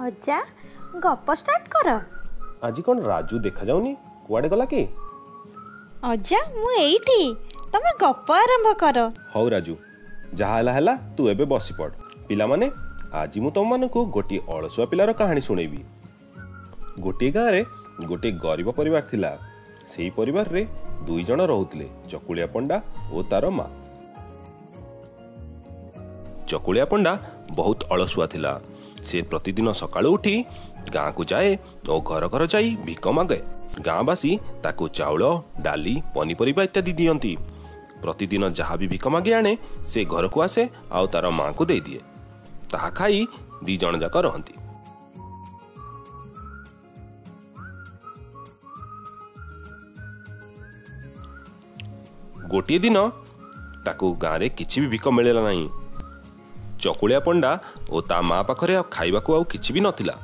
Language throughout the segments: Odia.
ଅଜା, ଗପ ଷ୍ଟାର୍ଟ କର। ଆଜି କ'ଣ ରାଜୁ ଦେଖାଯାଉନି, କୁଆଡ଼େ ଗଲା କି? ଅଜା, ମୁଁ ଏଇଠି, ତମେ ଗପ ଆରମ୍ଭ କର। ହଉ ରାଜୁ, ଯାହା ହେଲା ହେଲା, ତୁ ଏବେ ବସି ପଡ଼। ପିଲାମାନେ, ଆଜି ମୁଁ ତମମାନଙ୍କୁ ଗୋଟିଏ ଅଳସୁଆ ପିଲାର କାହାଣୀ ଶୁଣେଇବି। ଗୋଟିଏ ଗାଁରେ ଗୋଟିଏ ଗରିବ ପରିବାର ଥିଲା। ସେଇ ପରିବାରରେ ଦୁଇ ଜଣ ରହୁଥିଲେ, ଚକୁଳିଆ ପଣ୍ଡା ଓ ତାର ମା। ଚକୁଳିଆ ପଣ୍ଡା ବହୁତ ଅଳସୁଆ ଥିଲା। ସେ ପ୍ରତିଦିନ ସକାଳୁ ଉଠି ଗାଁକୁ ଯାଏ ଓ ଘର ଘର ଯାଇ ଭିକ ମାଗେ। ଗାଁବାସୀ ତାକୁ ଚାଉଳ, ଡାଲି, ପନିପରିବା ଇତ୍ୟାଦି ଦିଅନ୍ତି। ପ୍ରତିଦିନ ଯାହା ବି ଭିକ ମାଗି ଆଣେ, ସେ ଘରକୁ ଆସେ ଆଉ ତାର ମାଙ୍କୁ ଦେଇଦିଏ। ତାହା ଖାଇ ଦି ଜଣ ଯାକ ରହନ୍ତି। ଗୋଟିଏ ଦିନ ତାକୁ ଗାଁରେ କିଛି ବି ଭିକ ମିଳିଲା ନାହିଁ। ଚକୁଳିଆ ପଣ୍ଡା ଓ ତା ମା ପାଖରେ ଆଉ ଖାଇବାକୁ ଆଉ କିଛି ବି ନଥିଲା।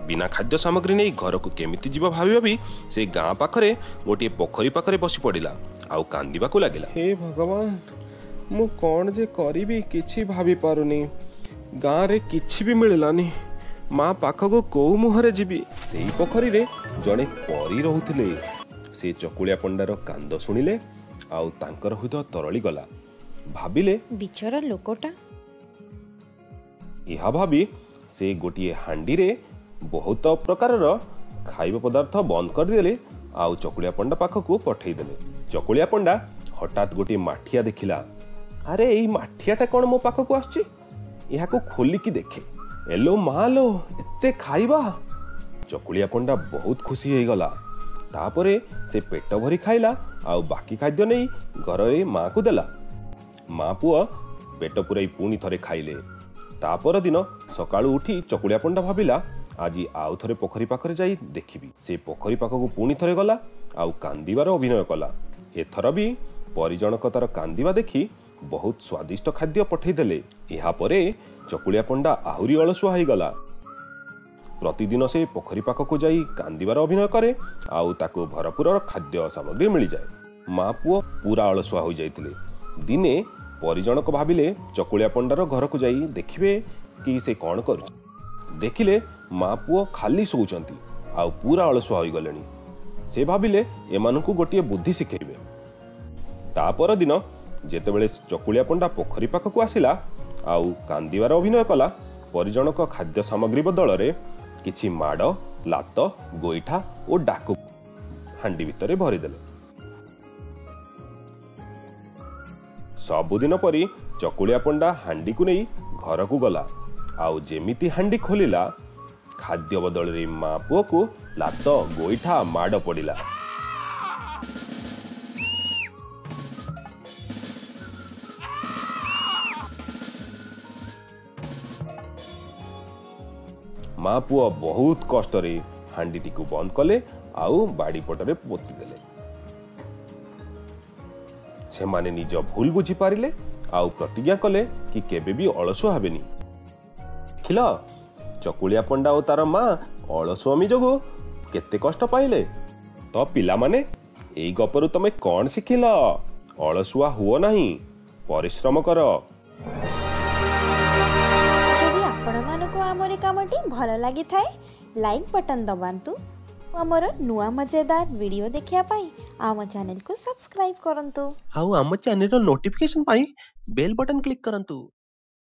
ବିନା ଖାଦ୍ୟ ସାମଗ୍ରୀ ନେଇ ଘରକୁ କେମିତି ଯିବ ଭାବି ଭାବି ସେ ଗାଁ ପାଖରେ ଗୋଟିଏ ପୋଖରୀ ପାଖରେ ବସି ପଡ଼ିଲା ଆଉ କାନ୍ଦିବାକୁ ଲାଗିଲା। ହେ ଭଗବାନ, ମୁଁ କ'ଣ ଯେ କରିବି କିଛି ଭାବି ପାରୁନି। ଗାଁରେ କିଛି ବି ମିଳିଲାନି, ମା ପାଖକୁ କୋଉ ମୁହଁରେ ଯିବି? ସେଇ ପୋଖରୀରେ ଜଣେ ପରୀ ରହୁଥିଲେ। ସେ ଚକୁଳିଆ ପଣ୍ଡାର କାନ୍ଦ ଶୁଣିଲେ ଆଉ ତାଙ୍କର ହୃଦୟ ତରଳି ଗଲା। ଭାବିଲେ, ବିଚରା ଲୋକଟା। ଏହା ଭାବି ସେ ଗୋଟିଏ ହାଣ୍ଡିରେ ବହୁତ ପ୍ରକାରର ଖାଇବା ପଦାର୍ଥ ବନ୍ଦ କରିଦେଲେ ଆଉ ଚକୁଳିଆ ପଣ୍ଡା ପାଖକୁ ପଠେଇଦେଲେ। ଚକୁଳିଆ ପଣ୍ଡା ହଠାତ୍ ଗୋଟିଏ ମାଠିଆ ଦେଖିଲା। ଆରେ, ଏଇ ମାଠିଆଟା କ'ଣ ମୋ ପାଖକୁ ଆସୁଛି? ଏହାକୁ ଖୋଲିକି ଦେଖେ। ଏଲୋ ମା ଲୋ, ଏତେ ଖାଇବା! ଚକୁଳିଆ ପଣ୍ଡା ବହୁତ ଖୁସି ହେଇଗଲା। ତାପରେ ସେ ପେଟ ଭରି ଖାଇଲା ଆଉ ବାକି ଖାଦ୍ୟ ନେଇ ଘରେ ମାକୁ ଦେଲା। ମା ପୁଅ ପେଟ ପୂରାଇ ପୁଣି ଥରେ ଖାଇଲେ। ତା ପରଦିନ ସକାଳୁ ଉଠି ଚକୁଳିଆ ପଣ୍ଡା ଭାବିଲା, ଆଜି ଆଉ ଥରେ ପୋଖରୀ ପାଖରେ ଯାଇ ଦେଖିବି। ସେ ପୋଖରୀ ପାଖକୁ ପୁଣି ଥରେ ଗଲା ଆଉ କାନ୍ଦିବାର ଅଭିନୟ କଲା। ଏଥର ବି ପରି ଜଣକ ତାର କାନ୍ଦିବା ଦେଖି ବହୁତ ସ୍ୱାଦିଷ୍ଟ ଖାଦ୍ୟ ପଠେଇଦେଲେ। ଏହାପରେ ଚକୁଳିଆ ପଣ୍ଡା ଆହୁରି ଅଳସୁଆ ହେଇଗଲା। ପ୍ରତିଦିନ ସେ ପୋଖରୀ ପାଖକୁ ଯାଇ କାନ୍ଦିବାର ଅଭିନୟ କରେ ଆଉ ତାକୁ ଭରପୁର ଖାଦ୍ୟ ସାମଗ୍ରୀ ମିଳିଯାଏ। ମା ପୁଅ ପୁରା ଅଳସୁଆ ହୋଇଯାଇଥିଲେ। ଦିନେ ପରି ଜଣକ ଭାବିଲେ ଚକୁଳିଆ ପଣ୍ଡାର ଘରକୁ ଯାଇ ଦେଖିବେ କି ସେ କ'ଣ କରୁଛି। ଦେଖିଲେ ମା ପୁଅ ଖାଲି ଶୋଉଛନ୍ତି ଆଉ ପୁରା ଅଳସୁଆ ହୋଇଗଲେଣି। ସେ ଭାବିଲେ ଏମାନଙ୍କୁ ଗୋଟିଏ ବୁଦ୍ଧି ଶିଖେଇବେ। ତା ପରଦିନ ଯେତେବେଳେ ଚକୁଳିଆ ପଣ୍ଡା ପୋଖରୀ ପାଖକୁ ଆସିଲା ଆଉ କାନ୍ଦିବାର ଅଭିନୟ କଲା, ପରି ଜଣକ ଖାଦ୍ୟ ସାମଗ୍ରୀ ବଦଳରେ କିଛି ମାଡ଼, ଲାତ, ଗୋଇଠା ଓ ଡାକୁ ହାଣ୍ଡି ଭିତରେ ଭରିଦେଲେ। ସବୁଦିନ ପରି ଚକୁଳିଆ ପଣ୍ଡା ହାଣ୍ଡିକୁ ନେଇ ଘରକୁ ଗଲା ଆଉ ଯେମିତି ହାଣ୍ଡି ଖୋଲିଲା, ଖାଦ୍ୟ ବଦଳରେ ମା ପୁଅକୁ ଲାତ, ଗୋଇଠା, ମାଡ଼ ପଡ଼ିଲା। ମା ପୁଅ ବହୁତ କଷ୍ଟରେ ହାଣ୍ଡିଟିକୁ ବନ୍ଦ କଲେ ଆଉ ବାଡ଼ି ପଟରେ ପୋତିଦେଲେ। ସେମାନେ ନିଜ ଭୁଲ ବୁଝିପାରିଲେ ଆଉ ପ୍ରତିଜ୍ଞା କଲେ କି କେବେ ବି ଅଳସୁଆ ହେବେନି। ଦେଖିଲ, ଚକୁଳିଆ ପଣ୍ଡା ଓ ତାର ମା ଅଳସୁଆମି ଯୋଗୁଁ କେତେ କଷ୍ଟ ପାଇଲେ। ତ ପିଲାମାନେ, ଏଇ ଗପରୁ ତମେ କ'ଣ ଶିଖିଲ? ଅଳସୁଆ ହୁଅ ନାହିଁ, ପରିଶ୍ରମ କର। ଯଦି ଆପଣମାନଙ୍କୁ ଆମର କାମଟି ଭଲ ଲାଗିଥାଏ, ଲାଇକ୍ ବଟନ୍ ଦବାନ୍ତୁ। ଆମର ନୂଆ ମଜେଦାର ଭିଡ଼ିଓ ଦେଖିବା ପାଇଁ ଆମ ଚ୍ୟାନେଲକୁ ସବସ୍କ୍ରାଇବ୍ କରନ୍ତୁ ଆଉ ଆମ ଚ୍ୟାନେଲର ନୋଟିଫିକେସନ ପାଇଁ ବେଲ୍ ବଟନ୍ କ୍ଲିକ୍ କରନ୍ତୁ।